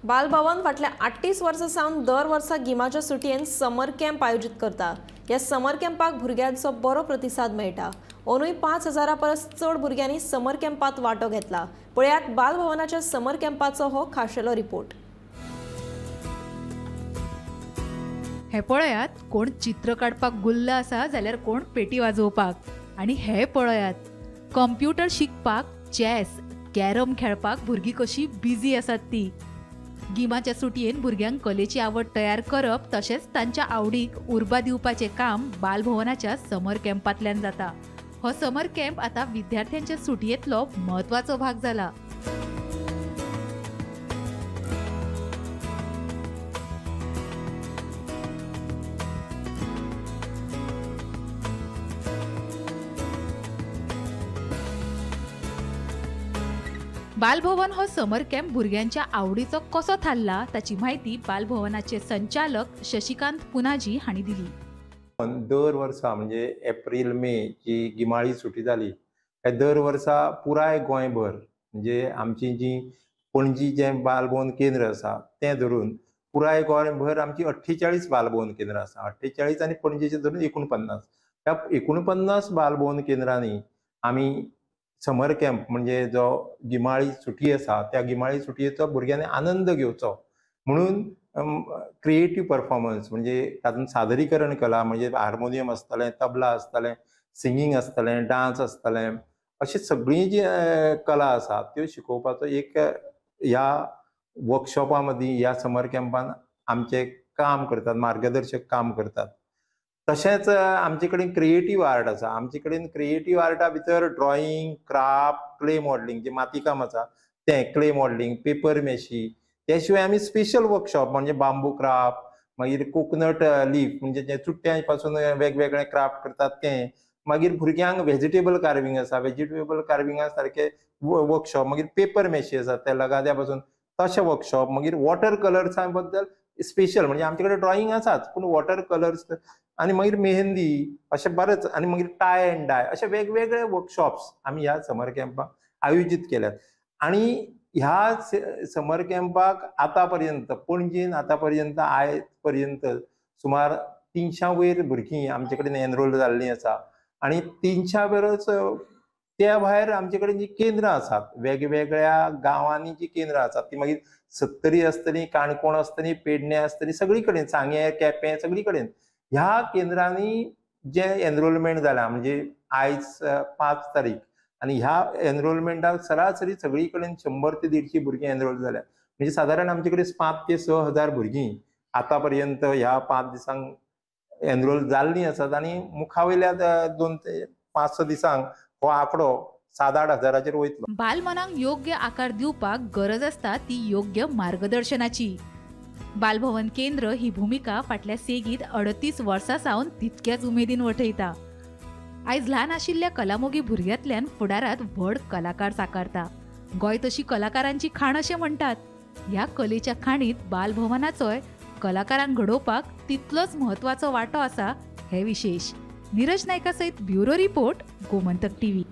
बालभवन फाटल्या 38 वर्सां सावन दर वर्सा गिमाच्या सुटयेन समर कॅम्प आयोजीत करता. ह्या समर कॅम्पाक भुरग्यांचो बरो प्रतिसाद मेळटा. अंदूय 5000 परस चड भुरग्यांनी समर कॅम्पात वांटो घेतला. पळयात बालभवनाच्या समर कॅम्पाचो हो खाशेलो रिपोर्ट. हे पळयात कोण चित्र काडपाक गुल्ल आसा जाल्यार कोण पेटी वाजोवपाक, आनी हे पळयात कंप्युटर शिकपाक, चॅस, कॅरम खेळपाक भुरगीं कशी बिजी आसात ती. गिमाच्या सुटयेन भुरग्यांक कलेची आवड तयार करप तशेंच तांच्या आवडीक उर्बा दिवपाचें काम बालभवनाच्या समर कॅम्पांतल्यान जाता. हो समर कॅम्प आतां विद्यार्थ्यांच्या सुटयेंतलो म्हत्वाचो भाग जाला. बालभवन हो समर कॅम्प भुरग्यांच्या आवडीचो कसो थारला ताची म्हायती बालभवनाचे संचालक शशिकांत पुनाजी हांणी दिली. दर वर्सा म्हणजे एप्रील मे जी गिमाळी सुटी जाली काय दर वर्सा पुराय गोंयभर म्हणजे आमची जी पणजी जें बालभवन केंद्र आसा तें धरून पुराय गोंयभर आमची 48 बालभवन केंद्रां आसा. 48 आनी पणजेचे धरून 49. ह्या 49 बालभवन केंद्रांनी आमी समर कॅम्प म्हणजे जो गिमाळी सुटी आसा त्या गिमाळी सुटयेचो भुरग्यांनी आनंद घेवचो म्हणून क्रिएटीव परफॉर्मन्स म्हणजे तातूंत सादरीकरण कला म्हणजे हार्मोनियम आसतलें, तबला आसतलें, सिंगींग आसतलें, डांस आसतलें, अशी सगळीं जी कला आसा त्यो शिकोवपाचो एक ह्या वर्कशॉपा मदीं ह्या समर कॅम्पान आमचें काम करतात, मार्गदर्शक काम करतात. तशेंच आमचे कडेन क्रिएटीव आर्ट आसा. आमचे कडेन क्रिएटीव आर्टा भितर ड्रॉइंग, क्राफ्ट, क्ले मॉडलिंग जे मातीकाम आसा तें, क्ले मॉडलिंग, पेपर मॅशी, त्या शिवाय आमी स्पेशल वर्कशॉप म्हणजे बांबू क्राफ्ट, मागीर कोकोनट लीफ म्हणजे जे चुट्ट्यां पासून वेगवेगळे क्राफ्ट करतात तें, मागीर भुरग्यांक व्हेजिटेबल कार्विंग आसा, व्हेजिटेबल कार्विंगा सारके वर्कशॉप, मागीर पेपर मॅशी आसा त्या लगाद्या पासून तशे वर्कशॉप, मागीर वॉटर कलर्सां बद्दल स्पेशल म्हणजे आमचे कडेन ड्रॉइंग आसाच पूण वॉटर कलर्स आनी मागीर मेहंदी अशें बरेच आनी मागीर टाय अँड डाय अशे वेगवेगळे वर्कशॉप्स आमी ह्या समर कॅम्पाक आयोजीत केल्यात. आनी ह्या समर कॅम्पाक आतां पर्यंत पणजेन आतां पर्यंत आयज पर्यंत सुमार 300 वयर भुरगीं आमचे कडेन एनरोल जाल्लीं आसा. आनी 300 वयरच त्या भायर आमचे कडेन जी केंद्रां आसात वेगवेगळ्या गांवांनी जी केंद्रां आसात ती मागीर सत्तरी आसतली, काणकोण आसतली, पेडणे आसतली, सगळी कडेन सांगें, केपें सगळी कडेन ह्या केंद्रांनी जे एनरोलमेंट जालां म्हणजे आयज 5 तारीख आनी ह्या एनरोलमेंटाक सरासरी सगळी कडेन 100 ते 150 भुरगीं एनरोल जाल्या. म्हणजे सादारण आमचे कडेन 5 ते 6 हजार भुरगीं आतां पर्यंत ह्या 5 दिसांक एनरोल जाल्लीं आसात आनी मुखावयल्या 2 ते 5-6 दिसांक हो आंकडो 7-8 हजाराचेर वयतलो. बालमनाक योग्य आकार दिवपाक गरज आसता ती योग्य मार्गदर्शनाची. बालभवन केंद्र ही भुमिका फाटल्या सेगीत 38 वर्सां सावन तितक्याच उमेदीन वठयता. आयज ल्हान आशिल्ल्या कलामोगी भुरग्यांतल्यान फुडारांत व्हड कलाकार साकारता. गोंय तशी कलाकारांची खाण अशें म्हणटात. ह्या कलेच्या खाणीत बालभवनाचोय कलाकारांक घडोवपाक तितलोच म्हत्वाचो वांटो आसा हें विशेश. नीरज नायका सयत ब्युरो रिपोर्ट, गोमंतक टीव्ही.